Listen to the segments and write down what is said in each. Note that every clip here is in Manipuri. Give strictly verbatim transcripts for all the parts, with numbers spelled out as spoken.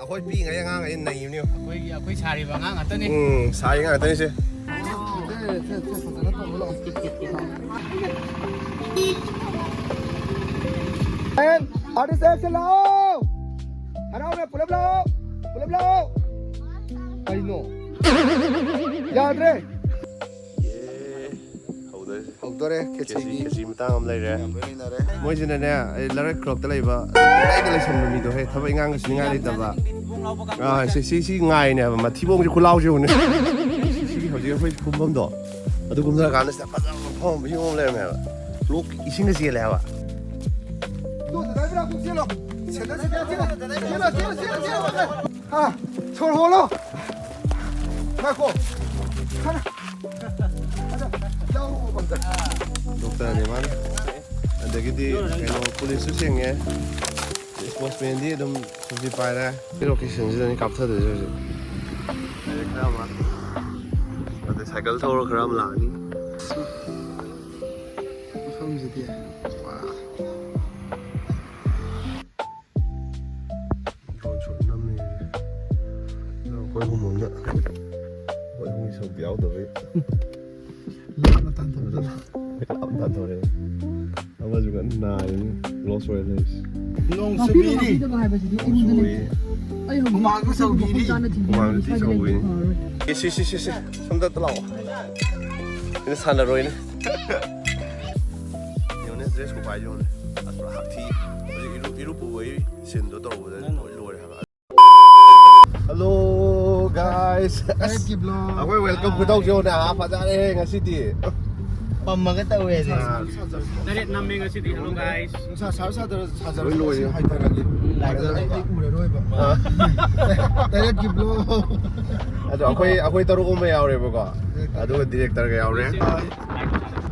ꯑꯩꯈꯣꯏ ꯄꯤꯛꯏꯉꯩ ꯑꯉꯥꯡꯉꯩ ꯅꯩꯕꯅꯤ꯫ ꯑꯩꯈꯣꯏꯒꯤ, ꯑꯩꯈꯣꯏ ꯁꯥꯔꯤꯕ ꯑꯉꯥꯡ ꯉꯥꯛꯇꯅꯤ꯫ ꯎꯝ, ꯁꯥꯔꯤ ꯉꯥꯛꯇꯅꯤꯁꯦ꯫ ꯑꯥꯔꯇꯤꯁ ꯑꯦꯛꯁꯟ ꯂꯥꯛꯑꯣ! ꯍꯔꯥꯎꯔꯦ, ꯄꯨꯂꯞ ꯂꯥꯛꯑꯣ! ꯄꯨꯂꯞ ꯂꯥꯛꯑꯣ! ꯀꯩꯅꯣ? ꯌꯥꯗ꯭ꯔꯦ! ꯍꯧꯗꯣꯔꯦ꯫ ꯍꯧꯗꯣꯔꯦ, ꯈꯦꯆꯤ, ꯈꯦꯆꯤꯒꯤ꯫ ꯈꯦꯆꯤ ꯃꯇꯥꯡ ꯑꯃ ꯂꯩꯔꯦ꯫ ꯌꯥꯝ ꯂꯣꯏ ꯂꯩꯅꯔꯦ꯫ ꯃꯣꯏꯁꯤꯅ ꯂꯩꯔꯛ ꯈꯨꯂꯣꯛꯇ ꯂꯩꯕ ꯂꯩꯗ ꯂꯩꯁꯟꯕ ꯃꯤꯗꯣ ꯍꯦ, ꯊꯕꯛ ꯏꯪꯈꯥꯡꯒ ꯁꯨꯅꯤꯡꯉꯥꯏ ꯂꯩꯇꯕ꯫ ꯑꯥ, ꯁꯤ, ꯁꯤ, ꯁꯤ ꯉꯥꯏꯅꯦꯕ, ꯃꯊꯤꯕꯣꯡꯁꯤ ꯈꯨꯂꯥꯎꯁꯤ ꯌꯦꯡꯉꯨꯅꯦ꯫ ꯁꯤ, ꯁꯤ ꯍꯧꯖꯤꯛ ꯑꯩꯈꯣꯏ ꯀꯨꯝꯐꯝꯗꯣ, ꯑꯗꯨ ꯀꯨꯝꯊꯔꯀꯥꯟꯗ ꯁꯤꯗ ꯐꯖꯕ ꯃꯐꯝ ꯑꯃ ꯌꯦꯡꯉ ꯂꯩꯔꯝꯃꯦꯕ꯫ ꯂꯣꯛ ꯏꯁꯤꯡꯒ ꯆꯦꯜꯂꯦ ꯍꯥꯏꯕ꯫ ꯇꯨ, ꯗꯗꯥ ꯏꯕ꯭ꯔꯥ, ꯇꯨ ꯆꯦꯜꯂꯣ꯫ ꯁꯦꯟꯗꯜ ꯆꯦꯜꯂꯣ, ꯆꯦꯜꯂꯣ, ꯆꯦꯜꯂꯣ, ꯆꯦꯜꯂꯣ꯫ ꯍꯥ, ꯁꯣꯔ ꯍꯣꯜꯂꯣ꯫ ꯉꯥꯏꯈꯣ꯫ ꯈꯔ, ꯈꯔ ꯌꯥꯎꯔꯛꯑꯣ ꯑꯝꯇ꯫ ꯗꯣꯛꯇꯔꯅꯦ ꯃꯥꯅ꯫ ꯑꯗꯒꯤꯗꯤ ꯀꯩꯅꯣ, ꯄꯨꯂꯤꯁꯁꯨ ꯁꯦꯡꯉꯦ꯫ ꯏꯁꯄꯣꯔꯠꯁꯃꯦꯟꯗꯤ ꯑꯗꯨꯝ ꯁꯨꯝꯁꯤ ꯄꯥꯏꯔꯦ꯫ ꯁꯤ ꯂꯣꯀꯦꯁꯟꯁꯤꯗꯅꯤ ꯀꯥꯞꯊꯗꯣꯏꯁꯦ ꯍꯧꯖꯤꯛ꯫ ꯑꯗꯩ ꯈꯔ ꯑꯃ, ꯑꯗꯩ ꯁꯥꯏꯀꯜ ꯊꯧꯔ ꯈꯔ ꯑꯃ ꯂꯥꯛꯑꯅꯤ꯫ ꯃꯐꯝꯁꯤꯗꯤ, ꯋꯥ꯫ ꯗ꯭ꯔꯣꯟ ꯁꯣꯠ ꯅꯝꯃꯤ꯫ ꯑꯗꯣ ꯑꯩꯈꯣꯏ ꯑꯍꯨꯝ ꯑꯃꯅ, ꯑꯩꯈꯣꯏ ꯑꯍꯨꯝꯒꯤ ꯁꯔꯨꯛꯇꯤ ꯌꯥꯎꯗꯕꯩ꯫ ꯂꯥꯞꯅ ꯇꯥꯟꯊꯣꯛꯄꯗ꯫ ꯂꯥꯞꯅ ꯇꯥꯟꯊꯣꯔꯛꯑꯦ꯫ ꯑꯃꯁꯨ ꯀꯟꯅ ꯅꯥꯔꯤꯅꯤ꯫ ꯂꯣꯁ ꯑꯣꯏꯔꯦ ꯂꯩꯔꯤꯁꯦ꯫ ꯅꯣꯡ ꯉꯥꯛꯄꯤꯔꯣ, ꯆꯨꯕꯤꯔꯤ꯫ ꯉꯥꯛꯄꯤꯗꯕ ꯍꯥꯏꯕꯁꯤꯗꯤ ꯅꯣꯡ ꯑꯩꯉꯣꯟꯗ ꯆꯨꯏ꯫ ꯂꯩꯇꯦ꯫ ꯑꯩ ꯍꯧꯖꯤꯛ ꯍꯨꯃꯥꯡꯁꯨ ꯃꯈꯨꯠ ꯁꯧꯕꯤꯔꯤ꯫ ꯃꯈꯨꯠ ꯆꯥꯅ ꯊꯤꯟꯕꯤꯔꯤ, ꯍꯨꯃꯥꯡꯁꯨ ꯊꯤ ꯁ꯭ꯋꯥꯏꯗ ꯁꯧꯕꯤꯔꯤ꯫ ꯂꯩꯕ ꯐꯔꯔꯣꯏ꯫ ꯑꯦ, ꯁꯤ, ꯁꯤ, ꯁꯤ, ꯁꯤ꯫ ꯁꯣꯝꯗ ꯑꯝꯇ ꯂꯥꯛꯑꯣ꯫ ꯁꯤꯅ ꯁꯥꯟꯅꯔꯣꯏꯅꯦ꯫ ꯌꯦꯡꯉꯨꯅꯦ, ꯗ꯭ꯔꯦꯁ ꯈꯨꯄꯥꯏꯁꯦ ꯌꯦꯡꯉꯨꯅꯦ꯫ ꯑꯁ, ꯄꯨꯔꯥ ꯍꯛꯊꯤ꯫ ꯍꯧꯖꯤꯛ ꯏꯔꯨ, ꯏꯔꯨ ꯄꯨꯕꯒꯤ ꯁꯤꯟꯗꯣ ꯇꯧꯕꯗ ꯂꯣꯏ ꯂꯣꯏꯔꯦ ꯍꯥꯏꯕ꯫ ꯍꯜꯂꯣ, ꯒꯥꯏꯁ꯫ ꯑꯁ, ꯇꯔꯦꯠꯀꯤ ꯕ꯭ꯂꯣꯛ꯫ ꯑꯩꯈꯣꯏ ꯋꯦꯜꯀꯝ ꯈꯨꯇꯧꯁꯦ ꯌꯦꯡꯉꯨꯅꯦ꯫ ꯑꯥ, ꯐꯖꯔꯦꯍꯦ ꯉꯁꯤꯗꯤ꯫ ꯄꯝꯃꯒ ꯇꯧꯋꯦ ꯑꯗꯨ꯫ ꯑꯥ꯫ ꯇꯔꯦꯠ ꯅꯝꯃꯦ ꯉꯁꯤꯗꯤ꯫ Hello, guys꯫ ꯅꯨꯡꯁꯥ ꯁꯥꯔ ꯁꯥꯗꯔ ꯁꯥꯖꯔꯁꯨ ꯂꯣꯏ ꯂꯣꯏꯔꯦ꯫ ꯉꯁꯤ ꯍꯥꯏꯊꯔꯒꯦ꯫ ꯂꯥꯏꯛ ꯑꯗꯨꯅ ꯑꯩ ꯎꯔꯔꯣꯏꯕ꯫ ꯑꯥ꯫ ꯇꯔꯦꯠꯀꯤ ꯕ꯭ꯂꯣꯛ꯫ ꯑꯗꯣ ꯑꯩꯈꯣꯏ, ꯑꯩꯈꯣꯏ ꯇꯔꯨꯛ ꯑꯃ ꯌꯥꯎꯔꯦꯕꯀꯣ꯫ ꯑꯗꯨꯒ ꯗꯤꯔꯦꯛꯇꯔꯒ ꯌꯥꯎꯔꯦ꯫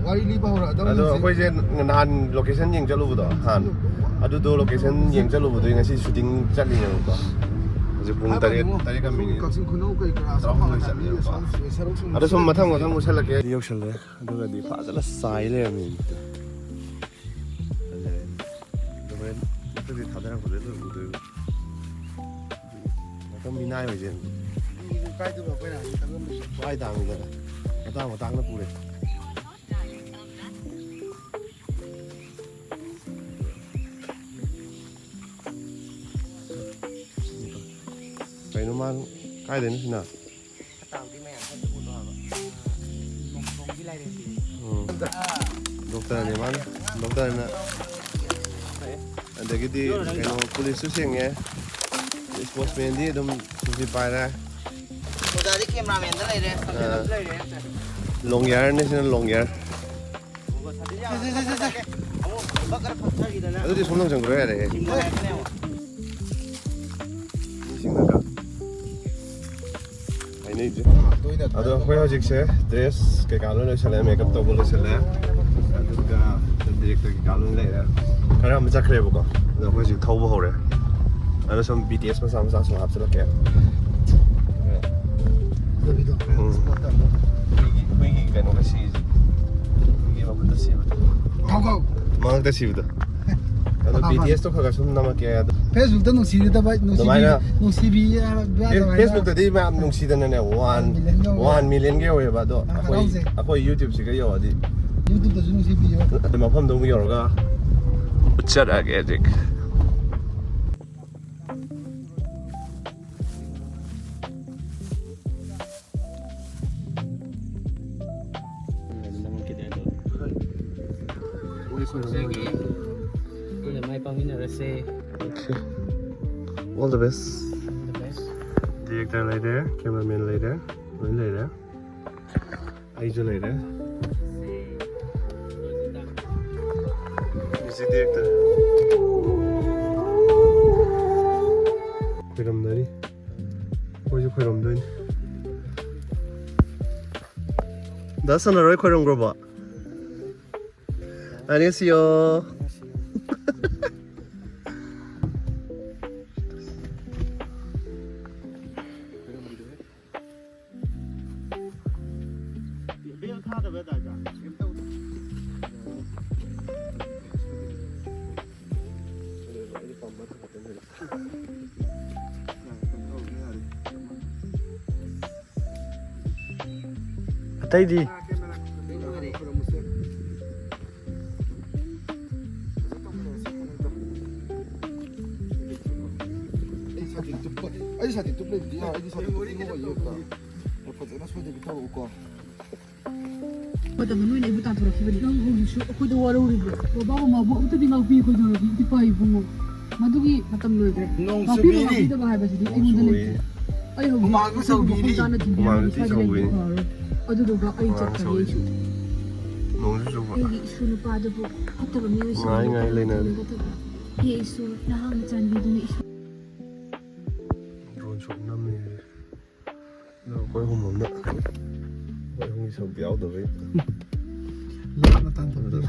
ꯋꯥꯔꯤ ꯂꯤꯕ ꯍꯧꯔꯛꯑꯗꯧꯅꯤ ꯑꯗꯣ ꯍꯧꯖꯤꯛ꯫ ꯑꯩꯈꯣꯏꯁꯦ ꯅꯍꯥꯟ ꯂꯣꯀꯦꯁꯟ ꯌꯦꯡ ꯆꯠꯂꯨꯕꯗꯣ, ꯍꯥꯟ ꯑꯗꯨꯗꯣ ꯂꯣꯀꯦꯁꯟ ꯌꯦꯡ ꯆꯠꯂꯨꯕꯗꯣ ꯉꯁꯤ ꯁꯨꯇꯤꯡ ꯆꯠꯂꯤꯅꯦꯕꯀꯣ꯫ ꯍꯧꯖꯤꯛ ꯄꯨꯡ ꯍꯥꯏꯕ ꯇꯔꯦꯠ, ꯌꯦꯡꯉꯣ꯫ ꯇꯔꯦꯠꯀ ꯃꯤꯅꯤꯠ ꯀꯛꯆꯤꯡ ꯈꯨꯅꯧ ꯀꯩ ꯀꯔꯥ ꯇꯔꯥꯍꯨꯝꯗꯣꯏ ꯆꯠꯂꯦꯕꯀꯣ꯫ ꯁꯔꯨꯛꯁꯤꯡ ꯑꯗꯣ ꯁꯨꯝ ꯃꯊꯪ ꯃꯊꯪ ꯎꯠꯁꯜꯂꯛꯀꯦ꯫ ꯌꯧꯁꯜꯂꯦ꯫ ꯑꯗꯨꯒꯗꯤ ꯐꯖꯅ ꯆꯥꯏ ꯂꯩꯔꯝꯃꯦ ꯃꯤꯠꯇ꯫ ꯐꯖꯔꯦ꯫ ꯑꯗꯣ ꯍꯣꯔꯦꯟ ꯃꯊꯛꯇ ꯊꯥꯗꯔꯛꯄꯗ ꯂꯣꯏ ꯎꯗꯣꯏꯕ꯫ ꯈꯔ ꯃꯤꯅꯥꯏ ꯑꯣꯏꯁꯦ꯫ ꯀꯥꯏꯗꯕ ꯑꯩꯈꯣꯏꯅ ꯍꯧꯖꯤꯛ ꯊꯕꯛ ꯑꯃ ꯁꯨ- ꯄꯥꯏ ꯇꯥꯡꯗꯅ ꯃꯇꯥꯡ ꯃꯇꯥꯡꯅ ꯄꯨꯔꯦ꯫ ꯀꯩꯅꯣ ꯃꯥ ꯀꯥꯏꯗꯩꯅꯣ ꯁꯤꯅ? ꯐꯠꯇ ꯍꯥꯎꯗꯤ ꯃꯌꯥꯝ ꯈꯔ ꯎꯠꯂꯣ ꯍꯥꯏꯕ꯫ ꯅꯣꯡꯊꯣꯡꯒꯤ ꯂꯥꯏꯔꯦꯝꯕꯤ꯫ ꯎꯝ꯫ ꯗꯣꯛꯇꯔꯅꯦ ꯃꯥꯅ꯫ ꯗꯣꯛꯇꯔꯅ꯫ ꯑꯗꯒꯤꯗꯤ ꯀꯩꯅꯣ ꯄꯨꯂꯤꯁꯁꯨ ꯁꯦꯡꯉꯦ꯫ ꯏꯁꯄꯣꯔꯠꯁꯃꯦꯟꯗꯤ ꯑꯗꯨꯝ ꯁꯨꯝꯁꯤ ꯄꯥꯏꯔꯦ꯫ ꯑꯣꯖꯥꯗꯤ ꯀꯦꯃꯦꯔꯥꯃꯦꯟꯗ ꯂꯩꯔꯦ, ꯁꯝꯖꯜꯂꯁꯨ ꯂꯩꯔꯦ꯫ ꯂꯣꯡꯌꯔꯅꯦ ꯁꯤꯅ ꯂꯣꯡꯌꯔ꯫ ꯑꯗꯨꯗꯤ ꯁꯣꯝꯗ ꯆꯪꯈ꯭ꯔꯣ ꯌꯥꯔꯦ꯫ ꯃꯤꯁꯤꯡꯅꯒ ꯍꯥꯏꯅꯩꯁꯦ꯫ ꯑꯗꯣ ꯑꯩꯈꯣꯏ ꯍꯧꯖꯤꯛꯁꯦ ꯗ꯭ꯔꯦꯁ ꯀꯩꯀꯥ ꯂꯣꯏ ꯂꯣꯏꯁꯜꯂꯦ, ꯃꯦꯀꯞ ꯇꯧꯕ ꯂꯣꯏꯁꯜꯂꯦ, ꯑꯗꯨꯒ ꯗꯤꯔꯦꯛꯇꯔ ꯀꯩꯀꯥ ꯂꯣꯏ ꯂꯩꯔꯦ꯫ ꯈꯔ ꯑꯃ ꯆꯠꯈ꯭ꯔꯦꯕꯀꯣ, ꯑꯗꯣ ꯑꯩꯈꯣꯏ ꯍꯧꯖꯤꯛ ꯊꯧꯕ ꯍꯧꯔꯦ꯫ ꯑꯗꯣ ꯁꯨꯝ ꯕꯤ ꯇꯤ ꯑꯦꯁ ꯃꯆꯥ ꯃꯆꯥ ꯁꯨꯝ ꯍꯥꯞꯆꯤꯜꯂꯛꯀꯦ꯫ ꯎꯝ꯫ ꯍꯨꯏꯒꯤ, ꯍꯨꯏꯒꯤ ꯀꯩꯅꯣꯒ ꯁꯤꯔꯤꯁꯦ꯫ ꯍꯨꯏꯒꯤ ꯃꯈꯨꯠꯇ ꯁꯤꯕꯗꯣ꯫ ꯃꯉꯛꯇ ꯁꯤꯕꯗꯣ꯫ ꯑꯗꯣ ꯕꯤ ꯇꯤ ꯑꯦꯁꯇꯣ ꯈꯔ ꯈꯔ ꯁꯨꯝ ꯅꯝꯃꯛꯀꯦ꯫ ꯑꯗꯣ ꯐꯦꯁꯕꯨꯛꯇ ꯅꯨꯡꯁꯤꯗꯕ, ꯅꯨꯡꯁꯤꯕꯤ-, ꯑꯗꯨꯃꯥꯏꯅ ꯅꯨꯡꯁꯤꯕꯤ ꯍꯥꯏꯕ ꯐꯦ-, ꯑꯗꯨꯃꯥꯏꯅ꯫ ꯐꯦꯁꯕꯨꯛꯇꯗꯤ ꯃꯌꯥꯝ ꯅꯨꯡꯁꯤꯗꯅꯅꯦ, ꯋꯥꯟ, ꯃꯤꯂꯤꯌꯟ ꯌꯧꯔꯦ꯫ ꯋꯥꯟ ꯃꯤꯂꯤꯌꯟꯒ ꯌꯧꯋꯦꯕ꯫ ꯑꯗꯣ ꯌꯥꯝ ꯑꯩꯈꯣꯏ, ꯍꯔꯥꯎꯖꯩ꯫ ꯑꯩꯈꯣꯏ ꯌꯨꯇ꯭ꯌꯨꯕꯁꯤꯒ ꯌꯧꯔꯗꯤ ꯌꯨꯇ꯭ꯌꯨꯕꯇꯁꯨ ꯅꯨꯡꯁꯤꯕꯤꯌꯣ꯫ ꯑꯗꯨ ꯃꯐꯝꯗꯣ ꯑꯃꯨꯛ ꯌꯧꯔꯒ ꯎꯠꯆꯔꯛꯑꯒꯦ ꯍꯧꯖꯤꯛ꯫ ꯄꯨꯟꯅ ꯃꯥꯏ ꯄꯥꯛꯃꯤꯟꯅꯔꯁꯦ꯫ Okay. All the best. All the best. Director ꯂꯩꯔꯦ, ꯀꯦꯃꯦꯔꯥꯃꯦꯟ ꯂꯩꯔꯦ, ꯂꯣꯏ ꯂꯩꯔꯦ꯫ ꯑꯩꯁꯨ ꯂꯩꯔꯦ꯫ Music director. ꯈꯣꯏꯔꯝꯅꯔꯤ꯫ ꯑꯩꯈꯣꯏꯁꯨ ꯈꯣꯏꯔꯝꯗꯣꯏꯅꯤ꯫ ꯗꯥ ꯁꯥꯟꯅꯔꯣꯏ ꯈꯣꯏꯔꯝꯈ꯭ꯔꯕꯣ? 안녕하세요. ꯕꯦꯜ ꯊꯥꯗꯕ ꯗꯥꯏꯗ? ꯀꯩꯝ ꯇꯧꯗꯦ꯫ ꯑꯩꯗꯤ ꯄꯥꯝꯕ ꯈꯛꯇꯅꯦ꯫ ꯑꯇꯩꯗꯤ? ꯑꯩ ꯁꯥꯇꯤꯟ ꯇꯨꯞ ꯂꯩꯕꯗꯤ ꯌꯥꯔꯣꯏ꯫ ꯑꯩꯗꯤ ꯁꯥꯇꯤꯟ ꯇꯨꯞ ꯂꯩꯕꯗꯤ ꯌꯥꯔꯣꯏ꯫ ꯐꯖꯅ ꯁꯣꯏꯗꯕꯤ ꯇꯧꯔꯛꯎꯀꯣ꯫ ꯃꯇꯝꯗ ꯅꯣꯏꯅ ꯑꯩꯕꯨ ꯇꯥꯟꯊꯣꯔꯛꯈꯤꯕꯅꯤ꯫ ꯅꯪ ꯍꯧꯖꯤꯛꯁꯨ ꯑꯩꯈꯣꯏꯗ ꯋꯥꯔꯧꯔꯤꯕ꯭ꯔꯣ? ꯕꯕꯥ ꯃꯃꯥꯕꯨ ꯑꯃꯨꯛꯇꯗꯤ ꯉꯥꯛꯄꯤꯌꯨ꯫ ꯀꯩꯗꯧꯔꯒꯦ? ꯏꯄꯥ ꯏꯕꯨꯡꯉꯣ, ꯃꯗꯨꯒꯤ ꯃꯇꯝ ꯂꯣꯏꯈ꯭ꯔꯦ꯫ ꯅꯣꯡ ꯉꯥꯛꯄꯤꯕ ꯆꯨꯕꯤꯔꯤ꯫ ꯉꯥꯛꯄꯤꯗꯕ ꯍꯥꯏꯕꯁꯤꯗꯤ ꯑꯩꯉꯣꯟꯗ ꯂꯩꯇꯦ꯫ ꯑꯩ ꯍꯧꯖꯤꯛ ꯍꯨꯃꯥꯡꯁꯨ ꯃꯈꯣꯏꯕꯨ ꯃꯐꯝ ꯁꯧꯕꯤꯔꯤ꯫ ꯆꯥꯅ ꯊꯤꯟꯕꯤꯔꯒ ꯍꯨꯃꯥꯡꯁꯨ ꯁ꯭ꯋꯥꯏꯗ ꯂꯩꯕ ꯁꯧꯕꯤꯔꯤ꯫ ꯐꯔꯔꯣꯏ꯫ ꯑꯗꯨꯗꯨꯒ ꯑꯩ ꯍꯨꯃꯥꯡꯁꯨ ꯆꯠꯈ꯭ꯔꯒꯦ ꯁꯧꯔꯤ꯫ ꯑꯩꯁꯨ꯫ ꯅꯣꯡꯁꯨ ꯆꯨꯕ꯫ ꯑꯩꯒꯤ ꯏꯁꯨ ꯅꯨꯄꯥꯗꯨꯕꯨ ꯐꯠꯇꯕ ꯃꯤꯑꯣꯏꯁꯤꯡꯒꯤ ꯉꯥꯏ ꯉꯥꯏ ꯂꯩꯅꯔꯦ꯫ ꯍꯦ ꯏꯁꯨ, ꯅꯍꯥꯛꯅ ꯆꯥꯟꯕꯤꯗꯨꯅ ꯏꯁꯨ꯫ Drone shot ꯅꯝꯃꯤ꯫ ꯑꯗꯣ ꯑꯩꯈꯣꯏ ꯑꯍꯨꯝ ꯑꯃꯅ ꯑꯩꯈꯣꯏ ꯑꯍꯨꯝꯒꯤ ꯁꯔꯨꯛ ꯌꯥꯎꯗꯕꯩ ꯂꯥꯞꯅ ꯇꯥꯟꯊꯣꯛꯄꯤꯔꯦ꯫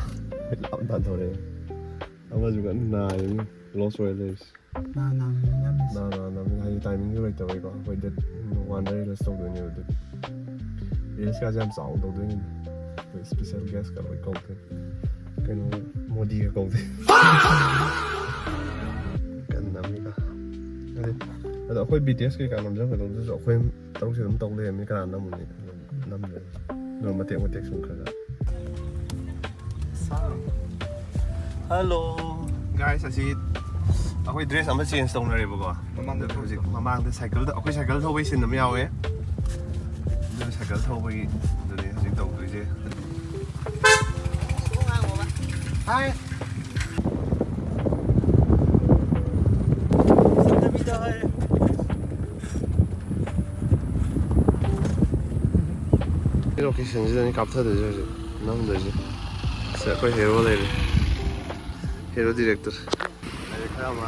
ꯂꯥꯞꯅ ꯇꯥꯟꯊꯣꯔꯛꯑꯦ꯫ ꯑꯃꯁꯨ ꯀꯟꯅ ꯅꯥꯔꯤꯅꯤ꯫ Lost ꯑꯣꯏꯔ ꯂꯩꯔꯤꯁꯦ꯫ ꯅꯥ ꯅꯥ ꯅꯥ ꯅꯥ ꯅꯥ꯫ ꯍꯥꯏꯗꯤ timingꯁꯨ ꯂꯩꯇꯕꯩꯀꯣ꯫ ꯑꯩꯈꯣꯏ date oneꯗ release ꯇꯧꯗꯣꯏꯅꯦꯕ ꯑꯗꯨ꯫ Releaseꯀꯥꯁꯦ ꯌꯥꯝ ꯆꯥꯎꯅ ꯇꯧꯗꯣꯏꯅꯦ꯫ ꯑꯩꯈꯣꯏ special guestꯀ ꯂꯣꯏ ꯀꯧꯗꯣꯏꯅꯦ꯫ ꯀꯩꯅꯣ, ꯃꯣꯗꯤꯒ ꯀꯧꯗꯣꯏꯅꯦ꯫ ꯀꯟꯅ ꯑꯃꯒ꯫ ꯑꯗꯩ, ꯑꯗꯣ ꯑꯩꯈꯣꯏ BTS ꯀꯩꯀꯥ ꯅꯝꯖꯟꯒꯗꯧꯗꯨꯁꯨ ꯑꯩꯈꯣꯏ ꯇꯔꯨꯛꯁꯦ ꯑꯗꯨꯝ ꯇꯧ ꯂꯩꯔꯝꯅꯤ꯫ ꯀꯅꯥ ꯅꯝꯃꯨꯅꯤ? ꯑꯗꯨꯝ ꯅꯝꯗ꯭ꯔꯦ꯫ ꯑꯗꯣ ꯃꯇꯦꯛ ꯃꯇꯦꯛ ꯁꯨꯝ ꯈꯔ ꯈꯔ꯫ Hello꯫ Guys, ꯑꯁꯤ ꯑꯩꯈꯣꯏ dress ꯑꯃ change ꯇꯧꯅꯔꯦꯕꯀꯣ꯫ ꯃꯃꯥꯡꯗ ꯑꯗꯨ ꯍꯧꯖꯤꯛ ꯃꯃꯥꯡꯗ cycleꯗ, ꯑꯩꯈꯣꯏ cycle ꯊꯧꯕꯩ scene ꯑꯃ ꯌꯥꯎꯋꯦ꯫ ꯑꯗꯨ cycle ꯊꯧꯕꯒꯤ ꯑꯗꯨꯅꯦ ꯍꯧꯖꯤꯛ ꯇꯧꯗꯣꯏꯁꯦ꯫ Hi꯫ Locationꯁꯤꯗꯅꯤ ꯀꯥꯞꯊꯗꯣꯏꯁꯦ ꯍꯧꯖꯤꯛ ꯅꯝꯗꯣꯏꯁꯦ꯫ ꯁꯤꯗ ꯑꯩꯈꯣꯏ hero ꯂꯩꯔꯦ꯫ Hero director꯫ ꯑꯗꯩ ꯈꯔ ꯑꯃ꯫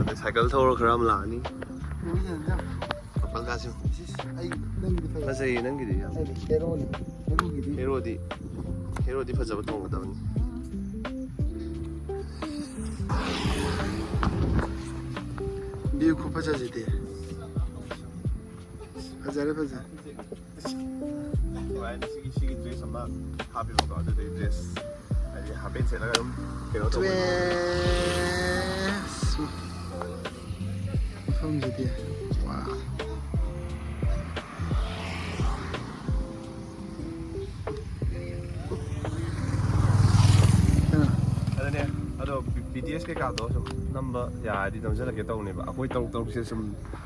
ꯑꯗꯩ cycle ꯊꯧꯔ ꯈꯔ ꯑꯃ ꯂꯥꯛꯑꯅꯤ꯫ Couple ꯀꯥꯁꯤ꯫ ꯑꯩ ꯅꯪꯒꯤꯗꯤ ꯐꯖꯩ꯫ ꯐꯖꯩꯌꯦ ꯅꯪꯒꯤꯗꯤ ꯌꯥꯝ꯫ ꯑꯩꯗꯤ heroꯅꯤ꯫ Heroꯒꯤꯗꯤ꯫ Heroꯗꯤ, heroꯗꯤ ꯐꯖꯕ ꯇꯣꯡꯒꯗꯕꯅꯤ꯫ View ꯈꯨꯐꯖꯁꯤꯗꯤ꯫ ꯐꯖꯔꯦ, ꯐꯖꯔꯦ꯫ ꯁꯤꯒꯤ, ꯁꯤꯒꯤ dress ꯑꯃ ꯍꯥꯞꯄꯦꯕꯀꯣ, ꯑꯗꯨꯗꯩ dress ꯍꯥꯏꯗꯤ half pant ꯁꯦꯠꯂꯒ ꯑꯗꯨꯝ ꯀꯩꯅꯣ ꯇꯧꯕ꯫ Dress꯫ ꯃꯐꯝꯁꯤꯗꯤ꯫ ꯋꯥ꯫ ꯀꯩꯀꯥꯗꯣ ꯁꯨꯝ ꯅꯝꯕ ꯌꯥꯔꯗꯤ ꯅꯝꯁꯤꯜꯂꯛꯀꯦ ꯇꯧꯅꯦꯕ꯫ ꯑꯩꯈꯣꯏ ꯇꯔꯨꯛ ꯇꯔꯨꯛꯁꯦ ꯁꯨꯝ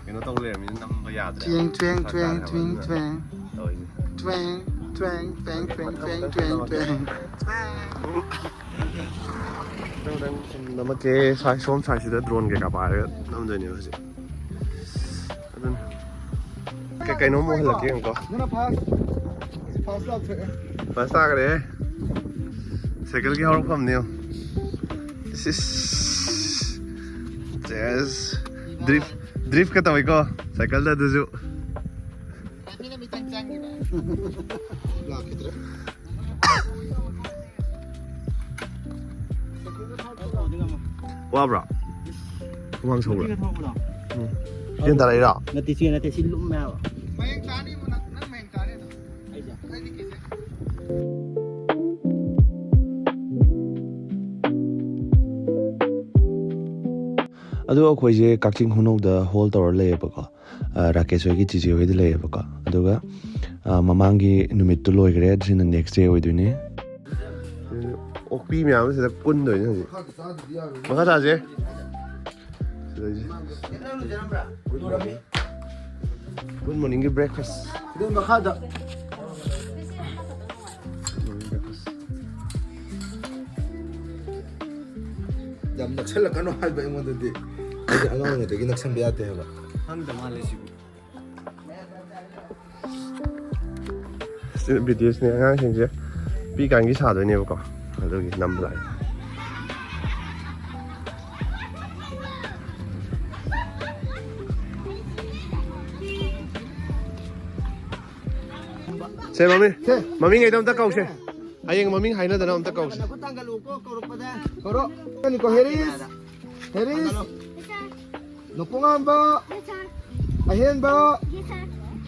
ꯀꯩꯅꯣ ꯇꯧ ꯂꯩꯔꯕꯅꯤꯅ ꯅꯝꯕ ꯌꯥꯗ꯭ꯔꯦ꯫ ꯇ꯭ꯋꯦꯡ, ꯇ꯭ꯋꯦꯡ, ꯐꯔꯛ ꯇ꯭ꯋꯦꯡ, ꯇꯥꯔꯦ ꯍꯥꯏꯕ ꯇ꯭ꯋꯦꯡ, ꯑꯗꯨꯅ ꯇ꯭ꯋꯦꯡ꯫ ꯇꯧꯔꯤꯁꯦ꯫ ꯇ꯭ꯋꯦꯡ, ꯇ꯭ꯋꯦꯡ, ꯇ꯭ꯋꯦꯡ, ꯇ꯭ꯋꯦꯡ, ꯇ꯭ꯋꯦꯡ, ꯇ꯭ꯋꯦꯡ, ꯇ꯭ꯋꯦꯡ꯫ ꯃꯊꯪ ꯃꯊꯪ ꯁꯨꯝ ꯅꯝꯃꯛꯀꯦ꯫ ꯁ꯭ꯋꯥꯏ ꯁꯣꯝ ꯁ꯭ꯋꯥꯏꯁꯤꯗ ꯗ꯭ꯔꯣꯟ ꯀꯩꯀꯥ ꯄꯥꯏꯔꯒ ꯅꯝꯗꯣꯏꯅꯦꯕ ꯍꯧꯖꯤꯛ꯫ ꯑꯗꯨꯅ ꯀꯩ ꯀꯩꯅꯣꯝ ꯑꯣꯏꯍꯜꯂꯛꯀꯦ ꯌꯦꯡꯉꯨꯀꯣ꯫ ꯅꯪꯅ ꯐꯥꯔꯁ꯫ ꯐꯥꯔꯁ ꯂꯥꯎꯊꯣꯛꯑꯦ꯫ ꯐꯥꯔꯁ ꯇꯥꯈ꯭ꯔꯦ꯫ ꯁꯥꯏꯀꯜꯒꯤ ꯍꯧꯔꯛꯐꯝꯅꯦ ꯌꯦꯡꯉꯣ꯫ ꯏꯁ, ꯏꯁ꯫ ꯆꯦꯁ꯫ ꯗ꯭ꯔꯤꯐ, ꯗ꯭ꯔꯤꯐꯀ ꯇꯧꯏꯀꯣ ꯁꯥꯏꯀꯜꯗ ꯑꯗꯨꯁꯨ꯫ ꯃꯤꯅ ꯃꯤꯆꯪ ꯆꯪꯉꯤꯕ꯫ ꯂꯥꯛꯈꯤꯗ꯭ꯔꯦ꯫ ꯋꯥꯕ꯭ꯔꯥ? ꯍꯨꯃꯥꯡ ꯁꯧꯕ꯭ꯔꯥ? ꯎꯝ꯫ ꯆꯦꯟ ꯇꯥꯔꯛꯏꯔꯣ? ꯅꯠꯇꯦ, ꯆꯦꯟ ꯅꯠꯇꯦ, ꯁꯤ ꯂꯨꯝꯃꯦ ꯍꯥꯏꯕ꯫ ꯃꯌꯦꯡ ꯇꯥꯅꯤꯕꯨ ꯅꯪ, ꯅꯪ ꯃꯌꯦꯡ ꯇꯥꯅꯤ ꯑꯗꯣ꯫ ꯑꯩꯁꯦ? ꯑꯩꯗꯤ ꯀꯤꯖꯩ꯫ ꯑꯗꯣ ꯑꯩꯈꯣꯏꯁꯦ ꯀꯛꯆꯤꯡ ꯈꯨꯅꯧꯗ ꯍꯣꯜ ꯇꯧꯔ ꯂꯩꯌꯦꯕꯀꯣ꯫ ꯑ, ꯔꯥꯀꯦꯁ ꯍꯣꯏꯒꯤ ꯆꯤꯆꯦ ꯍꯣꯏꯗ ꯂꯩꯌꯦꯕꯀꯣ꯫ ꯑꯗꯨꯒ, ꯑ, ꯃꯃꯥꯡꯒꯤ ꯅꯨꯃꯤꯠꯇꯨ ꯂꯣꯏꯈ꯭ꯔꯦ, ꯁꯤꯅ ꯅꯦꯛꯁ ꯗꯦ ꯑꯣꯏꯗꯣꯏꯅꯦ꯫ ꯑꯣꯛꯄꯤ ꯃꯌꯥꯝ ꯁꯤꯗ ꯀꯨꯟꯗꯣꯏꯅꯦ ꯍꯧꯖꯤꯛ꯫ ꯃꯈꯥ ꯆꯥꯁꯦ꯫ ꯁꯤꯗꯩꯁꯦ꯫ ꯒꯨꯗ ꯃꯣꯔꯅꯤꯡꯒꯤ ꯕ꯭ꯔꯦꯛꯐꯥꯁ꯫ ꯑꯗꯨ ꯃꯈꯥꯗ꯫ ꯌꯥꯝ ꯅꯛꯁꯜꯂꯛꯀꯅꯣ ꯍꯥꯏꯕ ꯑꯩꯉꯣꯟꯗꯗꯤ꯫ ꯑꯩꯗꯤ ꯑꯉꯥꯡ ꯑꯣꯏꯔꯤꯉꯩꯗꯒꯤ ꯅꯛꯁꯟꯕ ꯌꯥꯗꯦ ꯍꯥꯏꯕ꯫ ꯈꯪꯗ ꯃꯥꯜꯂꯦ ꯁꯤꯕꯨ꯫ ꯁꯤ ꯕꯤ ꯇꯤ ꯑꯦꯁꯅꯦ ꯑꯉꯥꯡꯁꯤꯡꯁꯦ꯫ ꯄꯤꯛꯏꯀꯥꯟꯒꯤ ꯁꯥꯗꯣꯏꯅꯦꯕꯀꯣ꯫ ꯑꯗꯨꯒꯤ ꯅꯝꯕ ꯂꯥꯛꯏ꯫ ꯁꯦ, ꯃꯃꯤꯡ, ꯁꯦ꯫ ꯃꯃꯤꯡ ꯀꯩꯗꯣ ꯑꯝꯇ ꯀꯧꯁꯦ꯫ ꯍꯌꯦꯡ ꯃꯃꯤꯡ ꯍꯥꯏꯅꯗꯅ ꯑꯝꯇ ꯀꯧꯁꯦ꯫ ꯅꯈꯨꯠ ꯊꯥꯡꯒꯠꯂꯨꯀꯣ, ꯀꯧꯔꯛꯄꯗ꯫ ꯀꯧꯔꯣ꯫ ꯀꯅꯤꯀꯣ, ꯍꯦꯔꯤꯁ꯫ ꯍꯦꯔꯤꯁ꯫ ꯊꯥꯡꯒꯠꯂꯣ꯫ ꯅꯣꯡꯄꯣꯛꯉꯥꯝꯕ꯫ ꯑꯍꯦꯟꯕ꯫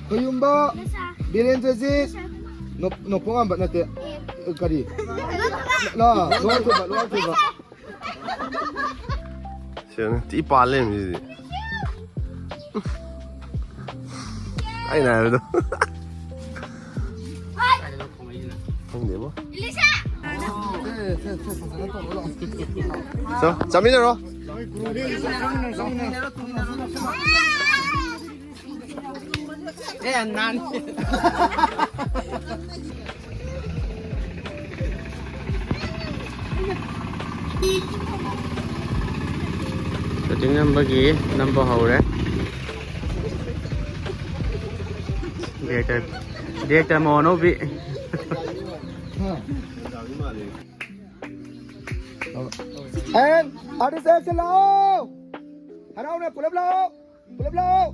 ꯈꯣꯌꯨꯝꯕ꯫ ꯕꯤꯔꯦꯟꯗ꯭ꯔꯖꯤꯠ꯫ ꯅꯣ-, ꯅꯣꯡꯄꯣꯛꯉꯥꯝꯕ ꯅꯠꯇꯦ꯫ ꯀꯔꯤ? ꯂꯣ, ꯂꯣ ꯊꯣꯏꯕ, ꯂꯣ ꯊꯣꯏꯕ꯫ ꯁꯤꯅ ꯊꯤ ꯄꯥꯜ ꯂꯩꯔꯝꯃꯤꯁꯤꯗꯤ꯫ ꯑꯩꯅ ꯍꯥꯏꯕꯗꯣ꯫ ꯈꯪꯗꯦꯕꯣ꯫ ꯆꯣ, ꯆꯥꯃꯤꯟꯅꯔꯣ꯫ ꯑꯦ, ꯅꯥꯟ꯫ Shooting ꯅꯝꯕꯒꯤ ꯅꯝꯕ ꯍꯧꯔꯦ꯫ Director, director ꯃꯧ ꯑꯅꯧꯕꯤ꯫ And artist action, ꯂꯥꯛꯑꯣ꯫ ꯍꯔꯥꯎꯅ ꯄꯨꯂꯞ ꯂꯥꯛꯑꯣ꯫ ꯄꯨꯂꯞ ꯂꯥꯛꯑꯣ꯫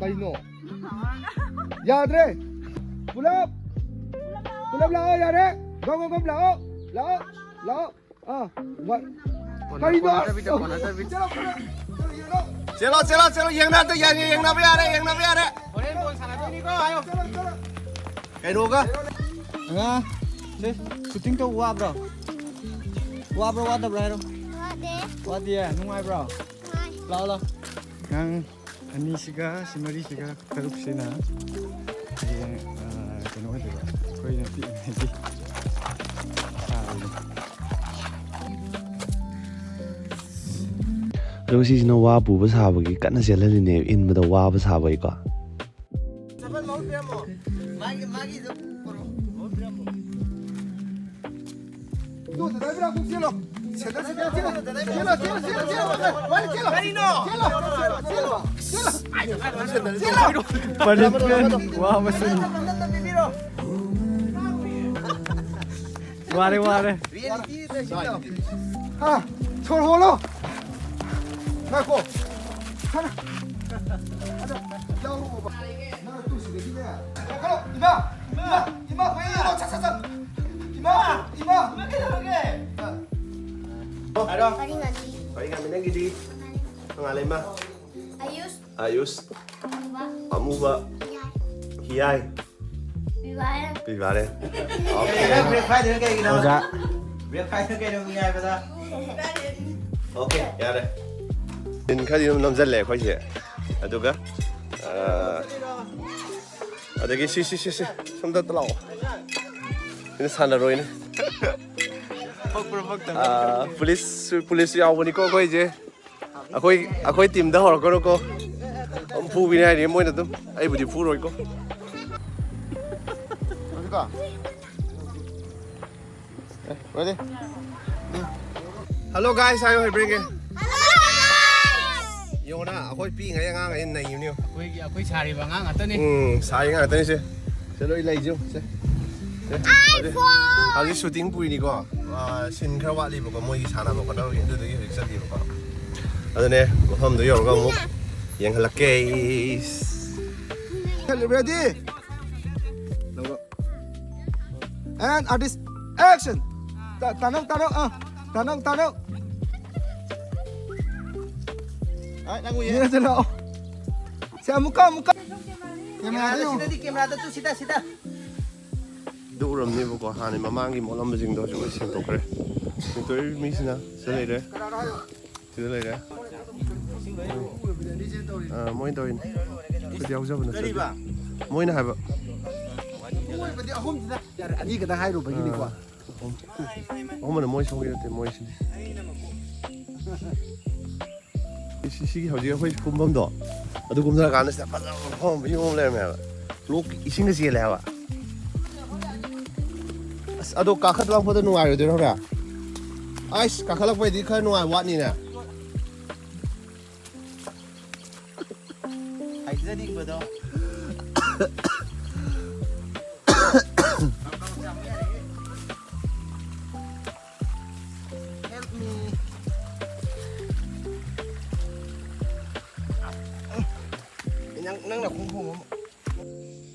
ꯀꯩꯅꯣ? ꯌꯥꯗ꯭ꯔꯦ꯫ ꯄꯨꯂꯞ꯫ ꯄꯨꯂꯞ ꯂꯥꯛꯑꯣ, ꯌꯥꯔꯦ꯫ ꯒꯝ, ꯒꯝ, ꯒꯝ ꯂꯥꯛꯑꯣ꯫ ꯂꯥꯛꯑꯣ꯫ ꯂꯥꯛꯑꯣ꯫ ꯑꯥ, ꯋꯥ-, ꯀꯣꯟꯅ-, ꯀꯔꯤꯅꯣ? ꯀꯣꯟꯅꯗꯕꯤꯗ, ꯀꯣꯟꯅꯗꯕꯤꯗ꯫ ꯆꯦꯜꯂꯣ, ꯆꯦꯜꯂꯣ, ꯆꯦꯜꯂꯣ, ꯌꯦꯡꯉꯣ꯫ ꯆꯦꯜꯂꯣ, ꯆꯦꯜꯂꯣ, ꯆꯦꯜꯂꯣ, ꯌꯦꯡꯅꯗ-, ꯌꯦꯡ-, ꯌꯦꯡꯅꯕ ꯌꯥꯔꯦ, ꯌꯦꯡꯅꯕ ꯌꯥꯔꯦ꯫ ꯍꯣꯔꯦꯟ ꯕꯣꯜ ꯁꯥꯟꯅꯗꯣꯏꯅꯤꯀꯣ, ꯍꯥꯏꯌꯣ꯫ ꯆꯦꯜꯂꯣ, ꯆꯦꯜꯂꯣ꯫ ꯀꯩꯅꯣꯒ? ꯑꯉꯥꯡ, ꯁꯦ, shooting ꯇꯧꯕ ꯋꯥꯕ꯭ꯔꯣ? ꯋꯥꯕ꯭ꯔꯣ, ꯋꯥꯗꯕ꯭ꯔꯣ ꯍꯥꯏꯔꯣ꯫ ꯋꯥꯗꯦ꯫ ꯋꯥꯗꯤꯌꯦ? ꯅꯨꯡꯉꯥꯏꯕ꯭ꯔꯣ? ꯅꯨꯡꯉꯥꯏ꯫ ꯂꯥꯛꯑꯣ, ꯂꯥꯛꯑꯣ꯫ ꯑꯉꯥꯡ ꯑꯅꯤꯁꯤꯒ, ꯁꯤ ꯃꯔꯤꯁꯤꯒ, ꯇꯔꯨꯛꯁꯤꯅ ꯍꯌꯦꯡ, ꯑ, ꯀꯩꯅꯣ ꯑꯣꯏꯗꯣꯏꯕ, ꯑꯩꯈꯣꯏꯅ ꯄꯤꯛꯏꯉꯩꯒꯤ ꯁꯥꯕꯗꯣ꯫ ꯑꯗꯨꯒ ꯁꯤꯁꯤꯅ ꯋꯥ ꯄꯨꯕ ꯁꯥꯕꯒꯤ ꯀꯟꯅ ꯆꯦꯜꯍꯜꯂꯤꯅꯦ, ꯏꯟꯕꯗ ꯋꯥꯕ ꯁꯥꯕꯒꯤꯀꯣ꯫ ꯃꯥꯒꯤ, ꯃꯥꯒꯤꯗꯣ ꯄꯨꯔꯛꯑꯣ꯫ ꯇꯨ, ꯗꯥꯗꯥ ꯕꯤꯔꯥ, ꯀꯨꯝ ꯆꯦꯜꯂꯣ꯫ Sandal, sandal, ꯆꯦꯜꯂꯣ꯫ ꯆꯦꯜꯂꯣ, ꯆꯦꯜꯂꯣ, ꯆꯦꯜꯂꯣ, ꯆꯦꯜꯂꯣ, ꯆꯦꯜꯂꯣ꯫ ꯀꯔꯤꯅꯣ? ꯆꯦꯜꯂꯣ, ꯆꯦꯜꯂꯣ, ꯆꯦꯜꯂꯣ, ꯆꯦꯜꯂꯣ꯫ Punishment ꯋꯥ ꯃꯁꯤꯡ꯫ ꯋꯥꯔꯦ, ꯋꯥꯔꯦ꯫ ꯍꯥ, ꯁꯣꯔ ꯍꯣꯜꯂꯣ꯫ ꯉꯥꯏꯈꯣ꯫ ꯈꯔ꯫ ꯑꯗ, ꯌꯥꯎꯔꯛꯑꯣꯕ꯫ ꯅꯪ ꯇꯨ ꯁꯤꯗꯒꯤꯅꯦ꯫ ꯂꯧꯈꯠꯂꯣ꯫ ꯏꯃꯥ! ꯏꯃꯥ! ꯏꯃꯥ! ꯃꯩ ꯌꯦꯡꯉꯣ! ꯁꯠ, ꯁꯠ, ꯁꯠ! ꯏꯃꯥ! ꯏꯃꯥ! ꯏꯃꯥ ꯀꯩꯗꯧꯔꯒꯦ? ꯍꯥꯏꯔꯣ꯫ ꯄꯔꯤꯡ ꯑꯅꯤ꯫ ꯄꯔꯤꯡ ꯑꯅꯤ ꯅꯪꯒꯤꯗꯤ? ꯃꯉꯥꯂꯩꯃ꯫ ꯑꯌꯨꯁ꯫ ꯑꯌꯨꯁ꯫ ꯑꯃꯨꯕ꯫ ꯑꯃꯨꯕ꯫ ꯌꯥꯏ꯫ ꯍꯤꯌꯥꯏ꯫ ꯄꯤꯕꯥꯔꯦ꯫ ꯄꯤꯕꯥꯔꯦ꯫ ꯀꯩꯅꯣ, break ꯐꯥꯏꯗꯨꯅ ꯀꯩꯒꯤꯅꯣ? ꯑꯣꯖꯥ꯫ Break ꯐꯥꯏꯗꯨꯅ ꯀꯩꯅꯣ, ꯃꯤ ꯍꯥꯏꯕꯗ? Okay, ꯌꯥꯔꯦ꯫ Scene ꯈꯔꯗꯤ ꯑꯗꯨꯝ ꯅꯝꯖꯜꯂꯦ ꯑꯩꯈꯣꯏꯁꯦ꯫ ꯑꯗꯨꯒ, ꯑ, ꯑꯗꯒꯤ ꯁꯤ, ꯁꯤ, ꯁꯤ, ꯁꯤ, ꯁꯣꯝꯗ ꯑꯝꯇ ꯂꯥꯛꯑꯣ꯫ ꯁꯤꯅ ꯁꯥꯟꯅꯔꯣꯏꯅꯦ꯫ ꯄꯛꯄ꯭ꯔꯥ ꯄꯛꯇꯕ꯭ꯔꯥ? ꯑꯥ, ꯄꯨꯂꯤꯁꯁꯨ, ꯄꯨꯂꯤꯁꯁꯨ ꯌꯥꯎꯕꯅꯤꯀꯣ ꯑꯩꯈꯣꯏꯁꯦ꯫ ꯑꯩꯈꯣꯏ, ꯑꯩꯈꯣꯏ ꯇꯤꯝꯗ ꯍꯧꯔꯛꯀꯅꯨꯀꯣ꯫ ꯑꯗꯨꯝ ꯐꯨꯕꯤꯅꯤ ꯍꯥꯏꯔꯤ ꯃꯣꯏꯅ ꯑꯗꯨꯝ꯫ ꯑꯩꯕꯨꯗꯤ ꯐꯨꯔꯣꯏꯀꯣ꯫ ꯍꯧꯖꯤꯛꯀꯣ? ꯑꯦ, ready? Hello guys, ꯍꯥꯏꯌꯣ ꯍꯩꯕ꯭ꯔꯦꯡꯒꯦ꯫ ꯌꯦꯡꯉꯣꯅ, ꯑꯩꯈꯣꯏ ꯄꯤꯛꯏꯉꯩ ꯑꯉꯥꯡ ꯑꯩꯅ ꯅꯩꯈꯤꯕꯅꯤ꯫ ꯑꯩꯈꯣꯏꯒꯤ, ꯑꯩꯈꯣꯏ ꯁꯥꯔꯤꯕ ꯑꯉꯥꯡ ꯉꯥꯛꯇꯅꯤ꯫ ꯎꯝ, ꯁꯥꯔꯤ ꯉꯥꯛꯇꯅꯤ ꯁꯦ꯫ ꯁꯦ, ꯂꯣꯏ ꯂꯩꯁꯦ ꯁꯦ꯫ ꯁꯦ, ꯍꯧꯖꯤꯛ, ꯍꯧꯖꯤꯛ ꯁꯨꯇꯤꯡ ꯄꯨꯔꯤꯅꯤꯀꯣ꯫ ꯑꯥ, ꯁꯤꯟ ꯈꯔ ꯋꯥꯠꯂꯤꯕꯀꯣ, ꯃꯣꯏꯒꯤ ꯁꯥꯟꯅꯕ ꯈꯣꯠꯅꯕꯒꯤ, ꯑꯗꯨꯗꯨꯒꯤ ꯍꯧꯖꯤꯛ ꯆꯠꯂꯤꯕꯀꯣ꯫ ꯑꯗꯨꯅꯦ, ꯃꯐꯝꯗꯣ ꯌꯧꯔꯒ ꯑꯃꯨꯛ ꯌꯦꯡꯍꯜꯂꯛꯀꯦ꯫ Ready? And artist, action! ꯇꯥ-, ꯇꯥꯅꯧ, ꯇꯥꯅꯧ, ꯑꯥ, ꯇꯥꯅꯧ, ꯇꯥꯅꯧ꯫ ꯑꯥ, ꯅꯪ ꯎꯏꯌꯦ꯫ ꯌꯦꯡꯉꯁꯤ ꯂꯥꯛꯑꯣ꯫ ꯁꯦ, ꯑꯃꯨꯛꯀ, ꯑꯃꯨꯛꯀ꯫ ꯀꯦꯃꯦꯔꯥꯗ ꯌꯦꯡꯉꯣ꯫ ꯁꯤꯗꯗꯤ, ꯀꯦꯃꯦꯔꯥꯗ ꯇꯨ, ꯁꯤꯗ, ꯁꯤꯗ꯫ ꯑꯗꯨ ꯎꯔꯝꯅꯦꯕꯀꯣ, ꯍꯥꯟꯅ ꯃꯃꯥꯡꯒꯤ ꯃꯣꯠꯂꯝꯕꯁꯤꯡꯗꯣ ꯍꯧꯖꯤꯛ ꯂꯣꯏ ꯁꯦꯡꯗꯣꯛꯈ꯭ꯔꯦ꯫ ꯁꯦꯡꯗꯣꯛꯏ ꯃꯤꯁꯤꯅ ꯁꯤꯗ ꯂꯩꯔꯦ꯫ ꯁꯤꯗ ꯂꯩꯔꯦ꯫ ꯑꯥ, ꯃꯣꯏꯅ ꯇꯧꯔꯤꯅꯦ꯫ ꯑꯩꯈꯣꯏꯗꯤ ꯌꯥꯎꯖꯕ ꯅꯠꯆꯗꯦ꯫ ꯀꯔꯤꯕ? ꯃꯣꯏꯅ ꯍꯥꯏꯕ꯫ ꯑꯀꯣꯏꯕꯗꯤ ꯑꯍꯨꯝꯁꯤꯗ ꯌꯥꯔꯦ, ꯑꯅꯤ ꯈꯛꯇ ꯍꯥꯏꯔꯨꯕꯒꯤꯅꯤꯀꯣ꯫ ꯑꯥ, ꯑꯍꯨꯝ꯫ ꯑꯍꯨꯝ ꯑꯃꯅ ꯃꯣꯏ ꯁꯣꯝꯒꯤ ꯅꯠꯇꯦ, ꯃꯣꯏꯁꯤꯅꯤ꯫ ꯁꯤ-, ꯁꯤꯒꯤ ꯍꯧꯖꯤꯛ ꯑꯩꯈꯣꯏ ꯀꯨꯝꯐꯝꯗꯣ, ꯑꯗꯨ ꯀꯨꯝꯊꯔꯀꯥꯟꯗ ꯁꯤꯗ ꯐꯖꯕ ꯃꯐꯝ ꯑꯃ ꯌꯣꯝ ꯂꯩꯔꯝꯃꯦ ꯍꯥꯏꯕ꯫ ꯂꯣꯛ ꯏꯁꯤꯡꯒ ꯆꯦꯜꯂꯦ ꯍꯥꯏꯕ꯫ ꯑꯁ, ꯑꯗꯣ ꯀꯥꯈꯠꯂꯛꯄꯗ ꯅꯨꯡꯉꯥꯏꯔꯣꯏꯗꯣꯏꯔꯣ ꯍꯣꯔꯦꯟ? ꯑꯩꯁ, ꯀꯥꯈꯠꯂꯛꯄꯩꯗꯤ ꯈꯔ ꯅꯨꯡꯉꯥꯏꯕ ꯋꯥꯠꯅꯤꯅꯦ꯫ ꯍꯥꯏꯖꯅꯤꯡꯕꯗꯣ꯫ Help me. ꯅꯪ, ꯅꯪꯅ ꯈꯣꯡ ꯈꯣꯡ ꯑꯃ꯫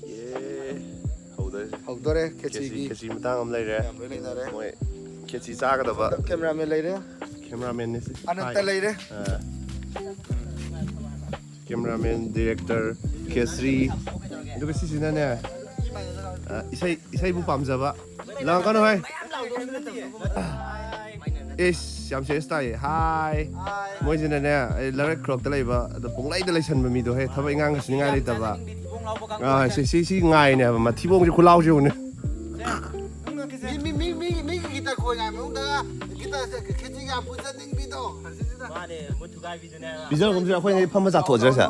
ꯌꯦ꯫ ꯍꯧꯗꯣꯔꯦ꯫ ꯍꯧꯗꯣꯔꯦ, ꯈꯦꯆꯤ, ꯈꯦꯆꯤꯒꯤ꯫ ꯈꯦꯆꯤ ꯃꯇꯥꯡ ꯑꯃ ꯂꯩꯔꯦ꯫ ꯃꯌꯥꯝ ꯂꯣꯏ ꯂꯩꯅꯔꯦ꯫ ꯃꯣꯏ ꯈꯦꯆꯤ ꯆꯥꯒꯗꯕ꯫ Cameraman ꯂꯩꯔꯦ꯫ Cameraman ꯅꯦ ꯁꯤ꯫ ꯑꯅꯟꯇ ꯍꯥꯏ꯫ ꯂꯩꯔꯦ꯫ ꯑꯥ꯫ Cameraman, director, ꯈꯦꯆ꯭ꯔꯤ꯫ ꯑꯗꯨꯒ ꯁꯤꯁꯤꯅꯅꯦ, ꯑꯥ, ꯏꯁꯩ, ꯏꯁꯩꯕꯨ ꯄꯥꯝꯖꯕ꯫ ꯂꯥꯡꯉꯛꯀꯅꯨ ꯍꯦ꯫ ꯏꯁ, ꯌꯥꯝ serious ꯇꯥꯏꯌꯦ꯫ ꯍꯥꯏ꯫ ꯃꯣꯏꯁꯤꯅꯅꯦ, ꯑꯩ ꯂꯔꯛ ꯈꯨꯂꯛꯇ ꯂꯩꯕ, ꯑꯗꯣ ꯄꯨꯡꯂꯩꯗ ꯂꯩꯁꯟꯕ ꯃꯤꯗꯣ ꯍꯦ, ꯊꯕꯛ ꯏꯪꯈꯥꯡꯒ ꯁꯨꯅꯤꯡꯉꯥꯏ ꯂꯩꯇꯕ꯫ ꯑꯥ, ꯁꯤ, ꯁꯤ, ꯁꯤ ꯉꯥꯏꯅꯦ ꯍꯥꯏꯕ, ꯃꯊꯤꯕꯣꯡꯁꯦ ꯈꯨꯂꯥꯎꯁꯦ ꯌꯦꯡꯉꯨꯅꯦ꯫ ꯃꯤ, ꯃꯤ, ꯃꯤ, ꯃꯤ, ꯃꯤꯒꯤ ꯒꯤꯇꯔ ꯈꯣꯏ ꯉꯥꯏ ꯃꯅꯨꯡꯗ ꯈꯦꯆꯤꯒ ꯌꯥꯝ ꯄꯨꯖꯅꯤꯡꯕꯤꯗꯣ꯫ ꯃꯥꯅꯦ, ꯃꯨꯠ ꯊꯨꯒꯥꯏꯕꯤꯗꯨꯅꯦ꯫ ꯄꯤꯖꯔꯒꯨꯝꯁꯤꯔ, ꯑꯩꯈꯣꯏꯅ ꯐꯝꯃ ꯆꯥꯊꯣꯛꯑꯁꯤꯔ ꯁꯦ꯫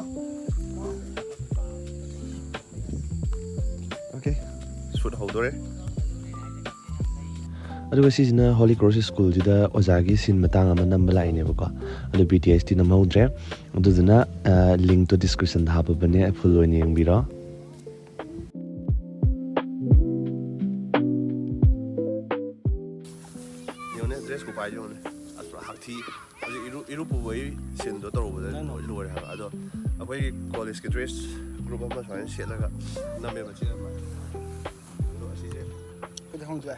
Okay, shoot ꯍꯧꯗꯣꯔꯦ꯫ ꯑꯗꯨꯒ ꯁꯤꯁꯤꯅ Holy Cross Schoolꯁꯤꯗ ꯑꯣꯖꯥꯒꯤ scene ꯃꯇꯥꯡ ꯑꯃ ꯅꯝꯕ ꯂꯥꯛꯏꯅꯦꯕꯀꯣ꯫ ꯑꯗꯨ B T Sꯇꯤ ꯅꯝꯍꯧꯗ꯭ꯔꯦ꯫ ꯑꯗꯨꯗꯨꯅ linkꯇꯣ descriptionꯗ ꯍꯥꯞꯄꯕꯅꯦ, full ꯑꯣꯏꯅ ꯌꯦꯡꯕꯤꯔꯣ꯫ ꯌꯦꯡꯉꯨꯅꯦ, dress ꯈꯨꯄꯥꯏꯁꯦ ꯌꯦꯡꯉꯨꯅꯦ꯫ ꯑꯁ, ꯄꯨꯔꯥ ꯍꯛꯊꯤ꯫ ꯍꯧꯖꯤꯛ ꯏꯔꯨ ꯏꯔꯨ ꯄꯨꯕꯒꯤ sceneꯗꯣ ꯇꯧꯔꯨꯕꯗ ꯂꯣꯏ ꯂꯣꯏꯔꯦ ꯍꯥꯏꯕ꯫ ꯑꯗꯣ ꯑꯩꯈꯣꯏꯒꯤ collegeꯀꯤ dress group ꯑꯃ ꯁꯨꯃꯥꯏꯅ ꯁꯦꯠꯂꯒ ꯅꯝꯃꯦꯕ꯫ ꯁꯤ ꯅꯝꯕ꯫ ꯑꯗꯣ ꯑꯁꯤꯁꯦ ꯑꯩꯈꯣꯏꯗꯤ ꯈꯪꯗ꯭ꯔꯦ꯫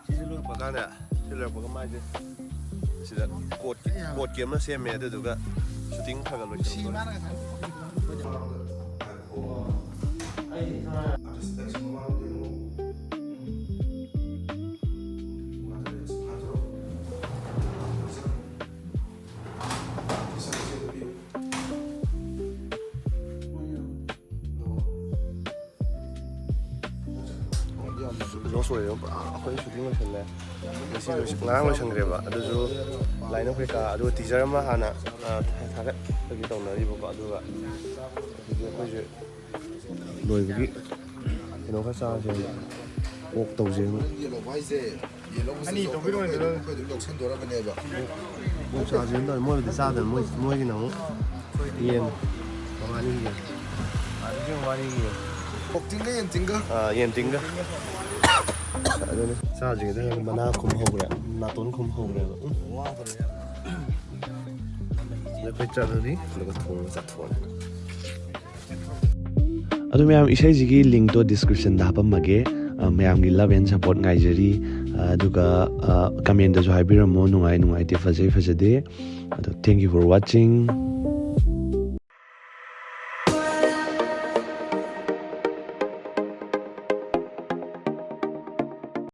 ꯁꯤꯁꯦ ꯂꯣꯏꯔꯛꯄ ꯀꯥꯟꯗ, ꯁꯤ ꯂꯣꯏꯔꯛꯄꯒ ꯃꯥꯏꯁꯦ ꯁꯤꯗ coatꯀꯤ coatꯀꯤ ꯑꯃ ꯁꯦꯝꯃꯦ꯫ ꯑꯗꯨꯗꯨꯒ shooting ꯈꯔ ꯈꯔ ꯂꯣꯏꯁꯤꯜꯂꯛꯇꯣꯔꯦ꯫ Loss ꯑꯣꯏꯔꯦ꯫ ꯄꯨꯔꯥ ꯑꯩꯈꯣꯏ shooting ꯂꯣꯏꯁꯜꯂꯦ꯫ ꯉꯁꯤ ꯂꯣꯏꯁ- ꯉꯔꯥꯡ ꯂꯣꯏꯁꯟꯈ꯭ꯔꯦꯕ꯫ ꯑꯗꯨꯁꯨ line up ꯀꯩꯀꯥ, ꯑꯗꯨꯒ teaser ꯑꯃ ꯍꯥꯟꯅ, ꯑ, ꯊꯥ- ꯊꯥꯒꯠꯄꯒꯤ ꯇꯧꯅꯔꯤꯕꯀꯣ꯫ ꯑꯗꯨꯒ ꯍꯧꯖꯤꯛ ꯑꯩꯈꯣꯏꯁꯦ ꯂꯣꯏꯕꯒꯤ ꯀꯩꯅꯣ ꯈꯔ ꯆꯥꯁꯦꯅ, walk ꯇꯧꯁꯦꯅ꯫ ꯑꯅꯤ ꯇꯧꯕꯤꯔꯣ꯫ Walk ꯆꯥꯁꯦꯅ ꯇꯧꯔꯦ꯫ ꯃꯣꯏꯕꯨꯗꯤ ꯆꯥꯗꯕꯅꯤ꯫ ꯃꯣꯏ ꯃꯣꯏꯒꯤꯅ ꯑꯃꯨꯛ ꯌꯦꯟ, ꯃꯃꯥꯅꯤ ꯌꯦꯟ꯫ ꯑꯗꯨꯗꯤ ꯃꯃꯥꯅꯤ ꯌꯦꯟ꯫ ꯀꯣꯛꯇꯤꯡꯒ ꯌꯦꯟ ꯇꯤꯡꯒ꯫ ꯑꯗꯨꯅꯤ ꯆꯥꯗ꯭ꯔꯤꯉꯩꯗ ꯃꯅꯥ ꯈꯨꯝ ꯍꯧꯈ꯭ꯔꯦ, ꯅꯥꯇꯣꯟ ꯈꯨꯝ ꯍꯧꯈ꯭ꯔꯦꯕ꯫ ꯎꯝ꯫ ꯑꯩꯈꯣꯏ ꯆꯠꯂꯅꯤ, ꯑꯗꯨꯒ ꯊꯣꯡꯕ ꯆꯠꯊꯣꯛꯑꯅꯤ꯫ ꯑꯗꯨ ꯃꯌꯥꯝ, ꯏꯁꯩꯁꯤꯒꯤ linkꯇꯣ descriptionꯗ ꯍꯥꯞꯄꯝꯃꯒꯦ꯫ ꯑ, ꯃꯌꯥꯝꯒꯤ love and support ꯉꯥꯏꯖꯔꯤ꯫ ꯑ, ꯑꯗꯨꯒ, ꯑ, commentꯇꯁꯨ ꯍꯥꯏꯕꯤꯔꯝꯃꯣ, ꯅꯨꯡꯉꯥꯏ ꯅꯨꯡꯉꯥꯏꯇꯦ, ꯐꯖꯩ ꯐꯖꯗꯦ꯫ ꯑꯗꯣ thank you for watching꯫